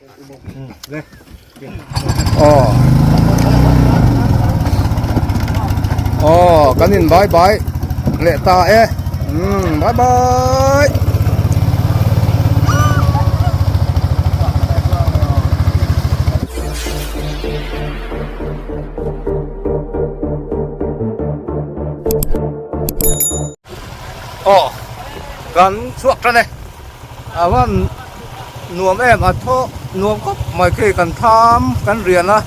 Aw Aw kan in bye bye leh ta e umm bye bye. Aw kan chhuak tan e a van nuam em a thaw nuam khawp mai khi kan tham kan rian a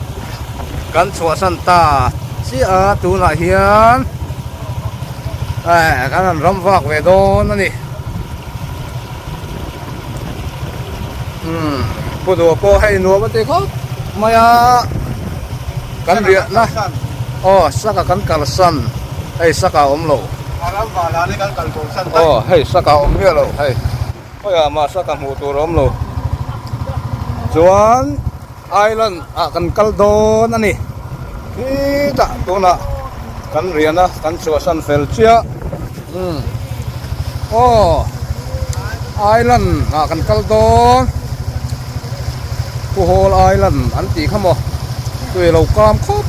kan chhuahsan ta chiah a tunah hian eh kan han ram vak ve dawn a ni umm pu duh pawh hei nuam a ti khawp mai a kan riahna aw saka kan kalsan hei saka a awm lo aw hei saka a awm miah lo hei. Khawiah mah saka hmuh tur a awm lo chuan island ah kan kal dawn a ni khitah tunah kan rian a kan chhuahsan fel chiah umm aw island ah kan kal dawn Puhawl island an tih kha maw tui lo kam khawp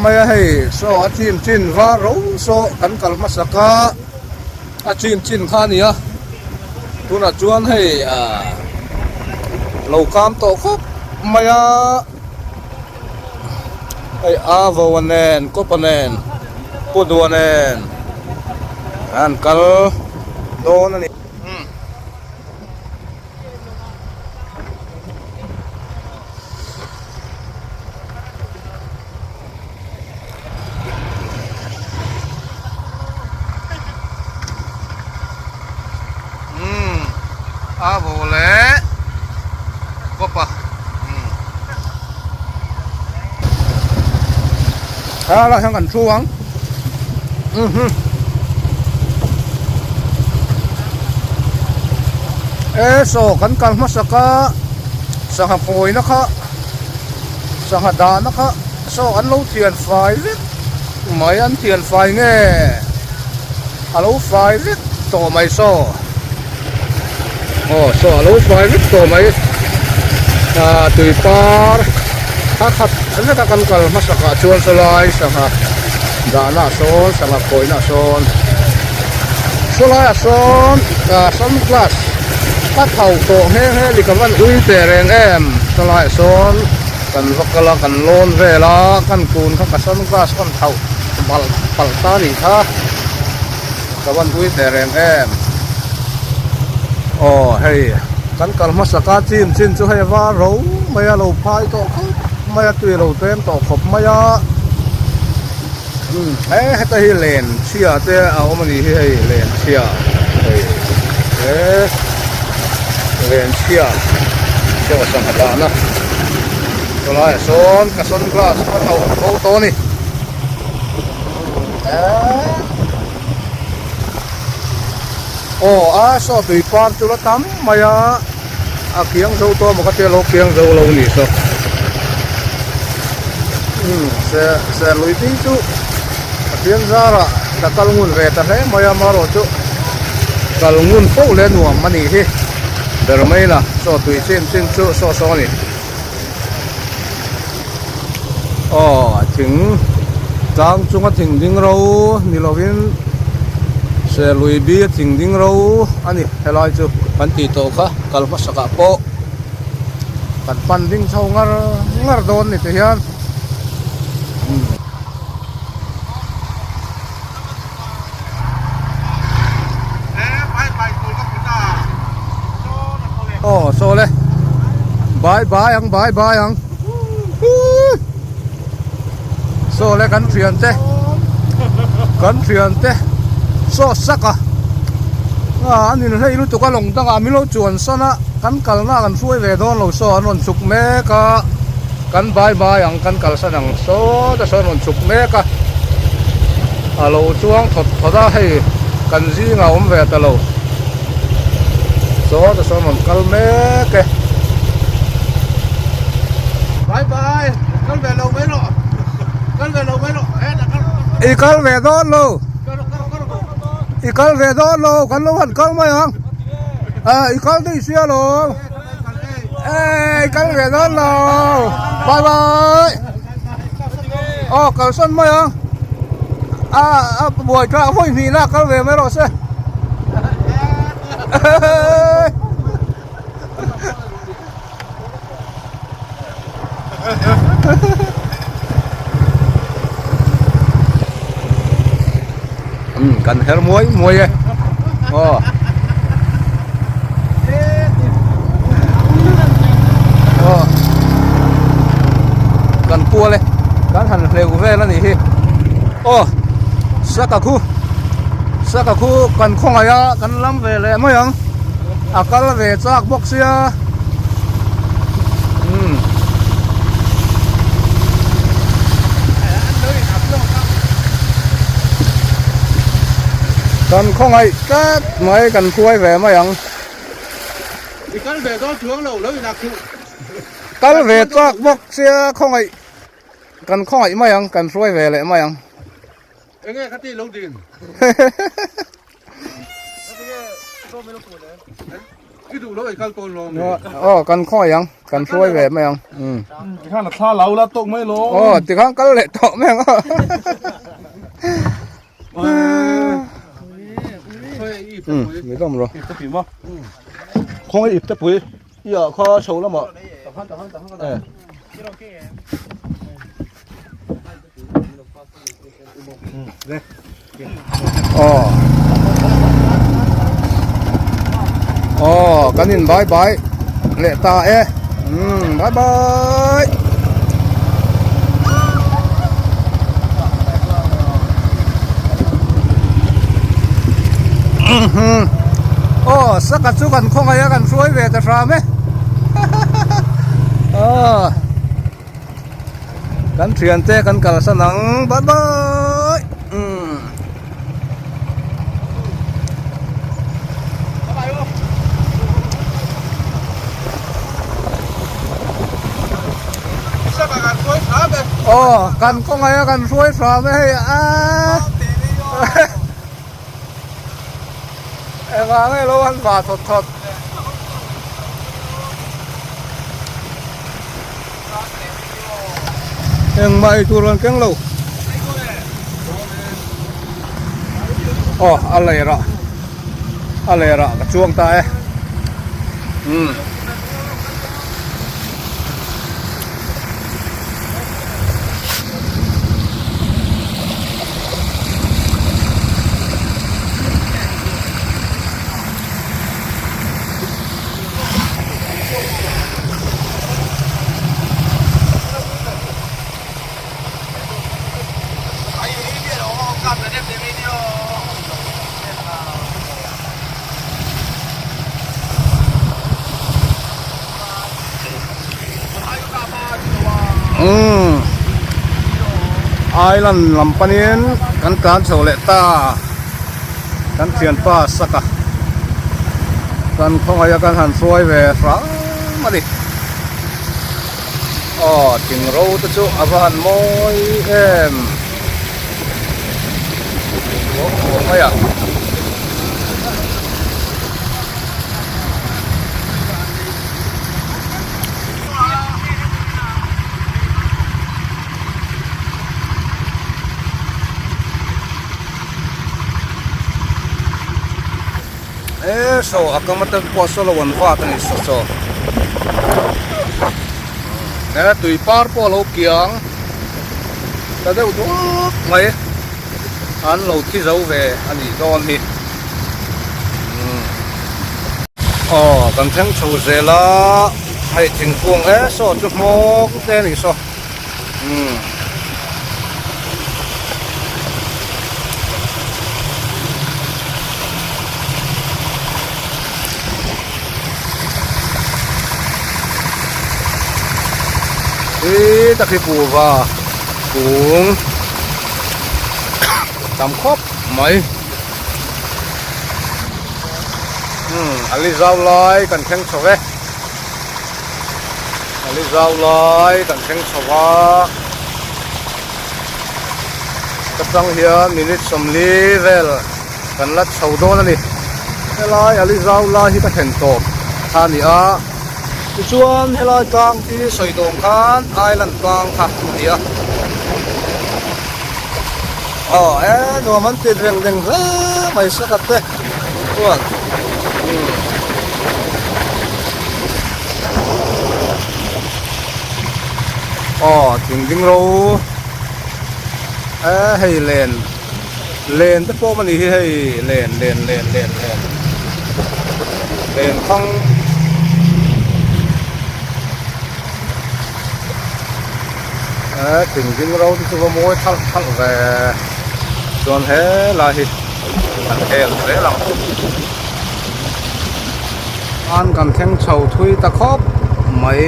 mai a hei saw a chin chin var ro saw kan kal hmasak a. A chin chin kha a ni a tunah chuan hei ah lo kam tawh khawp mai a hei a vo nen kawpa nen pu dua nen an kal dawn a ni. Umm a vo leh kawpa umm a lah hian kan thu ang umm e saw kan kal hmasak a sangha pawina kha sangha dahna kha. Saw an lo thian fai vek mai an thian fai nge a lo fai vek tawh mai saw aw saw a lo fai vek tawh mai ah tui par a khat vek a kan kal hmasak ah chuan sawlai sangha dahna ah sawn sangha khawihna ah sawn sawlai ah sawn ah sunglass a thau tawh nghe nghe ni ka van ui teh reng em sawlai ah sawn. Kan va kal a, kan lawn vel a, kan kun kha ka sunglass kan thauh balh palh ta a nih kha, ka van ui teh reng em. Aw hei kan kal hmasa ka chin chin chu hei a var ro mai a, lo phai tawh khawp mai a, tui a lo tlem tawh khawp mai a, umm he heta hi len chhia te a awm a nih hi hei len chhia hei he len chhia chaw sangha dahna chulaiah sawn ka sunglass ka tauh tho tawh a ni aw a saw tui par chu la tam mai a a kiang zo tawh maw ka tia lo kiang zo lo ni saw umm se serlui ding chu a pian zarah ka kal ngun ve ta hle mai a marawh chu kal ngun fo leh nuam a nih hi ber mai la saw tui chin chin chu saw saw a ni aw thing tlang chunga thing ding ro ni lovin serlui bi a thing ding ro a ni helai chu kan tih tawh kha kal hmasak ah pawh kan pan ding chho ngar ngar dawn ni te hian Aw saw le bye bye ang bye bye ang saw le kan thian te kan thian te saw sak a an in hlei lutuk a lawng dangah min lo chuan san a kan kalna kan hruai ve dawn lo saw an rawn chhuk mek a kan bye bye ang kan kalsan ang saw te sawn rawn chhuk mek a a lo chuang thawt thawt a hei kan zingah a awm ve ta lo saw te sawn rawn kal mek e. Bye bye kal ve lo mai rawh kal ve lo mai rawh I kal ve dawn lo I kal ve dawn lo kan lo han kal mai ang a i kal daih sia lo. Ê kal ve dawn lo. Bye bye. Aw kalsan mai ang. A a buai thlak vawi hnih na kal ve mai rawh se. Um kan her muai muai e aw aw kan kual e kan han hleuh vel a nih hi aw saka khu saka khu kan khawngaih a kan lam ve leh mai ang. A kal ve chak bawk sia umm kan khawngaih tlat mai kan hruai ve mai ang. I kal ve dawn chuang lo lo in a khuh. Kal ve chak bawk sia khawngaih kan khawngaih mai ang kan hruai ve leh mai ang. Enge kha ti lo din. Aw kan khawi ang kan hruai ve mai ang um tikhan a thla lo la tawk mai lo aw tikhan kal leh tawh mai ang um mi dawm ro khawnge ip te pui ia kha chho lamah eh Aw Aw kan in bye bye leh ta e umm bye bye Aw saka chu kan khawngaih a kan hruai ve ta hram e aw. Kan thiante kan kalsan ang bye bye umm. Aw kan kawng aia kan hruai hram e hei a engah nge lo han va thawt thawt. Engmah ei tur an keng lo. Aw a ler ah a ler ah ka chuang ta e umm. Umm island lam panin kan tlan chho leh ta kan thianpa saka kan khawngaih a kan han hruai ve hram a ni aw thing ro te chu a va han mawi em mai a. E saw a kam atang pawh saw lo an vat a ni saw saw e tui par pawh a lo kiang ta deuh duak mai an lo thi zo ve a nih dawn hi aw kan thleng chho zel a hei thingkung e saw chu hmawng te a ni saw. Umm. Hi tak hi kuhva kung tam khawp mai. Umm a li zau lai kan thleng chho e. A li zau lai kan thleng chho a ka tang hian minute 40 vel kan la chho dawn a ni helai a li zau lai hi ka thlen tawp kha a ni a. Tichuan helai tlang hi sawi dawng khan island tlang kha a ni a. Aw e nuam an tit reng reng hle mai sakhat te chuan umm. Aw thing ding ro e hei len len te pawh a ni hi hei len len len len len len thang e thing ding ro te chu va mawi thalh thalh ve chuan helai hi an hel zel ang. An kan thleng chho thui ta khawp mai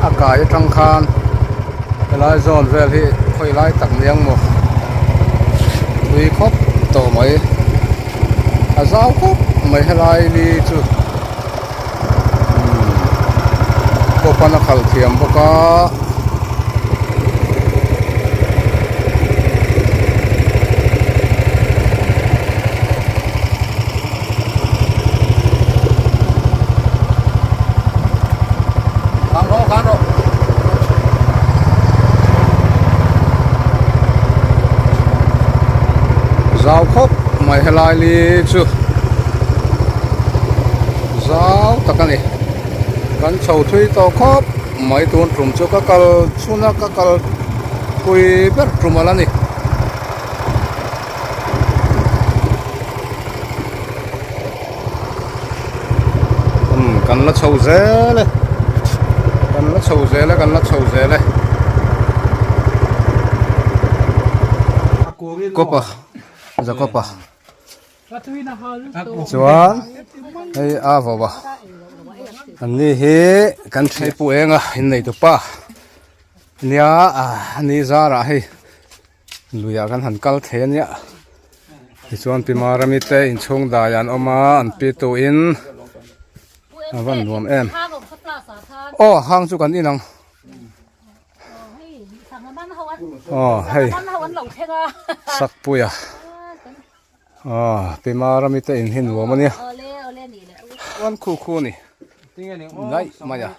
a kai atang khan helai zawn vel hi khawi lai tak ni ang maw thui khawp tawh mai a zau khawp mai helai li chu umm kawpan a khalh thiam bawk a. Zau khawp mai helai li chu zau tak a ni kan chho thui tawh khawp mai tun tum chu ka kal chhun a ka kal pui ber tum ala ni. Umm kan la chho zel e kan la chho zel e kan la chho zel e kawpa Jacob-a chuan hei a vawp a an ni hi kan thei pu eng a innei tupa nia ni zarah hei. Luiah kan han kal thei a nia tichuan pi Marami te inchhung dai an awm a an pi tuin a van nuam em aw hang chu kan in ang aw hei sakpuia aw pi Marami te in hi nuam a nia chuan khu khu a ni daih mai a.